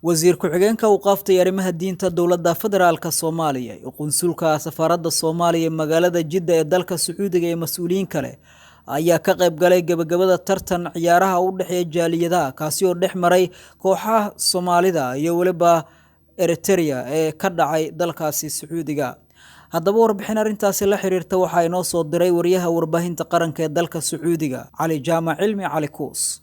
Wasiir ku-xigeenka awqaafta iyo arrimaha diinta dowladda federaalka Soomaaliya iyo qunsulka safaaradda Soomaaliya ee magaalada Jidda ee dalka Sacuudiga iyo mas-uuliyiin kale ayaa ka qayb galay gebagabada tartan ciyaaraha u dhexeeya jaaliyadaha, kaasi oo dhex maray kooxaha Soomaalida iyo weliba Eritrea ee ka dhacay dalkaasi Sacuudiga. Haddaba warbixin arrintaasi la xiriirta waxaa inoo soo diray wariyaha warbaahinta qaranka ee dalka Sacuudiga, Cali Jaamac Cilmi Cali Kuus.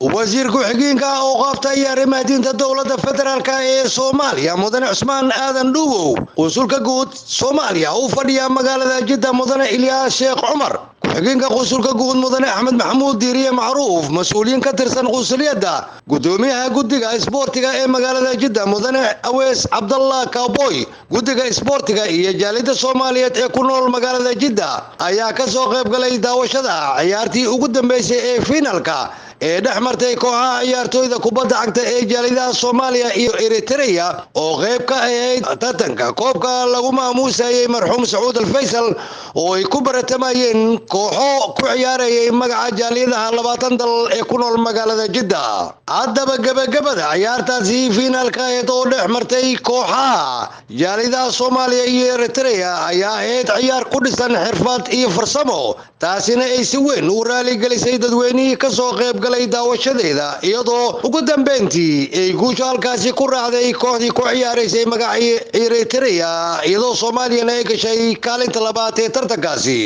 Wasiir ku-xigeenka awqaafta iyo arrimaha diinta dowladda federaalka ee Soomaaliya, mudane Cusmaan Aadan Dhuubow, qunsulka guud Soomaaliya u fadhiya magaalada Jidda, mudane Ilyaas Sheekh Cumar, ku-xigeenka qunsulka guud, mudane Axmed Maxamuud Diiriye Macruuf, mas-uuliyiin ka tirsan qunsuliyadda, gudoomiyaha guddiga isboortiga ee magaalada Jidda, mudane Awees Cabdallah Kaaboy, guddiga isboortiga iyo jaalida Soomaaliyeed ee ku nool magaalada Jidda ayaa ka soo qayb galay daawashada ciyaartii ugu dambeysay ee fiinalka ee dhex martay kooxaha ciyaartooyda kubadda cagta ee jaalidaha Soomaaliya iyo Eritrea, oo qayb ka ahayd tartanka koobka lagu maamuusayay marxuum Sacuud Alfaysal, oo ay ku baratamayeen kooxo ku ciyaarayay magaca jaaliyadaha 20 dal ee ku nool magaalada Jidda. Haddaba gebagabada ciyaartaasi fiinaalka ahayd oo dhex martay kooxaha jaalidaha Soomaaliya iyo Eritrea ayaa ahayd ciyaar ku dhisan xirfad iyo farsamo, taasina ay si weyn u raaligelisay dadweynihii kasoo qayb galay daawashadeeda, iyadoo ugu dambeyntii ay guusha halkaasi ku raacday kooxdii ku ciyaaraysay magacii Eritrea, iyadoo Soomaaliyana ay gashay kaalinta labaad ee tartankaasi.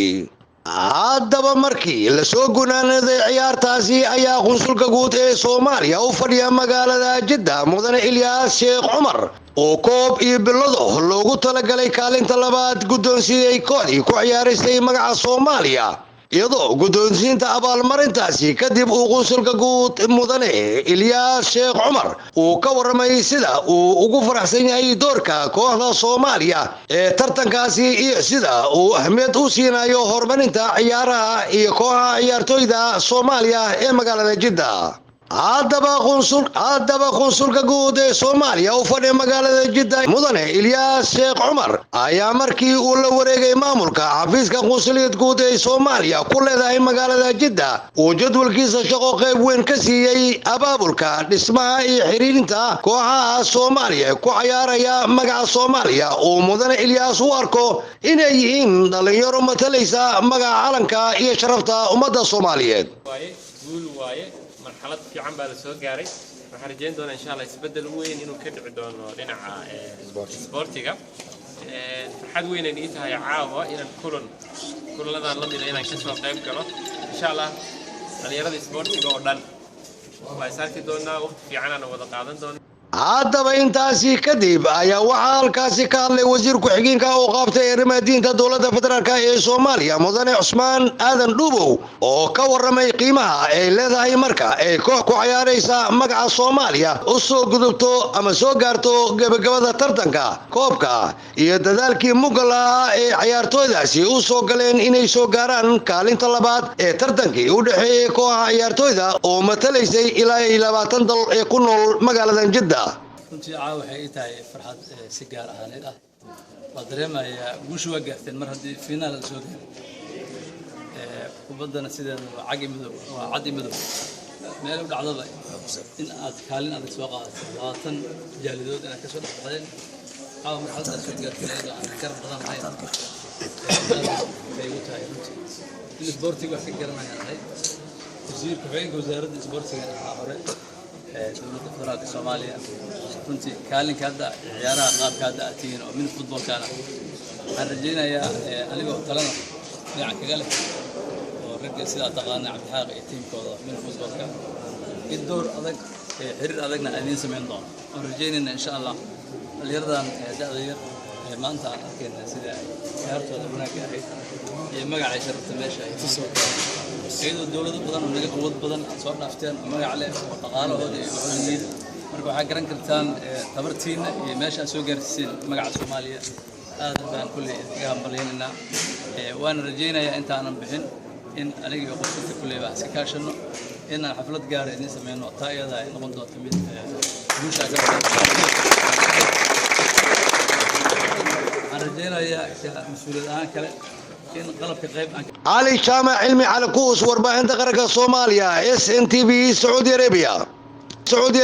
Haddaba markii lasoo gunaanaday ciyaartaasi ayaa qunsulka guud ee Soomaaliya u fadhiya magaalada Jidda, mudane Ilyaas Sheekh Cumar, oo koob iyo bilado loogu talagalay kaalinta labaad guddoonsiiyey kooxdii ku ciyaaraysay magaca Soomaaliya, iyadoo guddoonsiinta abaalmarintaasi kadib uu qunsulka guud, mudane Ilyaas Sheekh Cumar, uu ka warramay sida uu ugu faraxsan yahay doorka kooxda Soomaaliya ee tartankaasi iyo sida uu ahmiyad u siinayo horumarinta ciyaaraha iyo kooxaha ciyaartooyda Soomaaliya ee magaalada Jidda. Haddaba qunsulka guud ee Soomaaliya u fadhiya magaalada Jidda, mudane Ilyaas Sheekh Cumar, ayaa markii uu la wareegay maamulka xafiiska qunsuliyad guud ee Soomaaliya ku leedahay magaalada Jidda uu jadwalkiisa shaqo qayb weyn ka siiyey abaabulka dhismaha iyo xiriirinta kooxaha Soomaaliya ku cayaaraya magaca Soomaaliya, uu mudane Ilyaas u arko inay yihiin dhallinyaro matalaysa magaca calanka iyo sharafta ummadda Soomaaliyeed. Guul waaye, marxalad fiican baa la soo gaaray. Waxaan rajeyn doonaa, insha Allah, isbeddel weyn inuu ka dhici doono dhinaca isboortiga. Farxad weyn ay ii tahay caawa inaan kulanadan la mida inaan kasoo qayb galo. Insha Allah dhalinyarada isboortiga oo dhan waa is arki doonaa, waqti fiicanaana wada qaadan doonaa. Haddaba intaasi kadib ayaa waxaa halkaasi ka hadlay wasiir ku-xigeenka awqaafta ee arrimaha diinta dowladda federaalk ee Soomaaliya, mudane Cusmaan Aadan Dhuubow, oo ka warramay qiimaha ay leedahay marka ay koox ku cayaaraysa magaca Soomaaliya u soo gudubto ama soo gaarto gebagabada tartanka koobka iyo dadaalkii mugga lahaa ee ciyaartooydaasi u soo galeen inay soo gaaraan kaalinta labaad ee tartankii u dhexeeyey kooxa ciyaartooyda oo matalaysay ilaa iyo 20 dal ee ku nool magaaladan Jidda. Runtii caawa waxay ii tahay farxad si gaar ahaaneed ah. Waa dareemayaa guusha waa gaarteen mar haddii finaal la soo gaaray. Kubaddana sideeda waa cag iyo madow, waa cad iyo madow. Meel u dhacdaba in aad kaalin adag soo qaadato, 20 jaalidood inaad kasoo dhex baxdeen, caawa marxaladda aad soo gaarteen iyadoo aan garab badan lahayn, bay igu tahay runtii. In isboortiga wax ka garanayaan ahay, wasiir ku-xigeenka wasaaradda isboortiga ahaa hore ee dowladda federaalka Soomaaliya. Runtii kaalinka hadda ciyaaraha qaabka hadda aad tihiin oo min futbolkana, waxaan rajaynayaa anigoo talena dhinaca kaga leh oo ragga sidaa taqaana Cabdixaaq iyo tiimkooda min futbolka in door adag, xiriir adagna aan idiin samayn doono, oon rajaynayna insha Allah dhalinyaradan da'da yar ee maanta aan arkayna sida ay ciyaartooda wanaagga ahayd iyo magacay sharafta meesha ay kusoo gaareen, iyadoo dowlado badan oo naga awood badan aad soo dhaafteen oo magac leh oo dhaqaalahooda iyo waxooda yihiin. Marka waxaa garan kartaan tabartiina iyo meesha aad soo gaarsiiseen magaca Soomaaliya. Aad baan kulley idinkaga hambalyaynaynaa, waana rajaynayaa intaanan bixin in aniga iyo qofka kulley baan iska kaashano inaan xaflad gaara idiin sameyno, taa iyada ay noqon doonto mid guusha ka. Waxaan rajaynayaa ka mas-uuliyad ahaan kale in qalabka qayb aan Cali Jaamac Cilmi Cali Kuus, warbaahinta qaranka Soomaaliya, SNTV, Sacuudi Arabia, Sacuudi.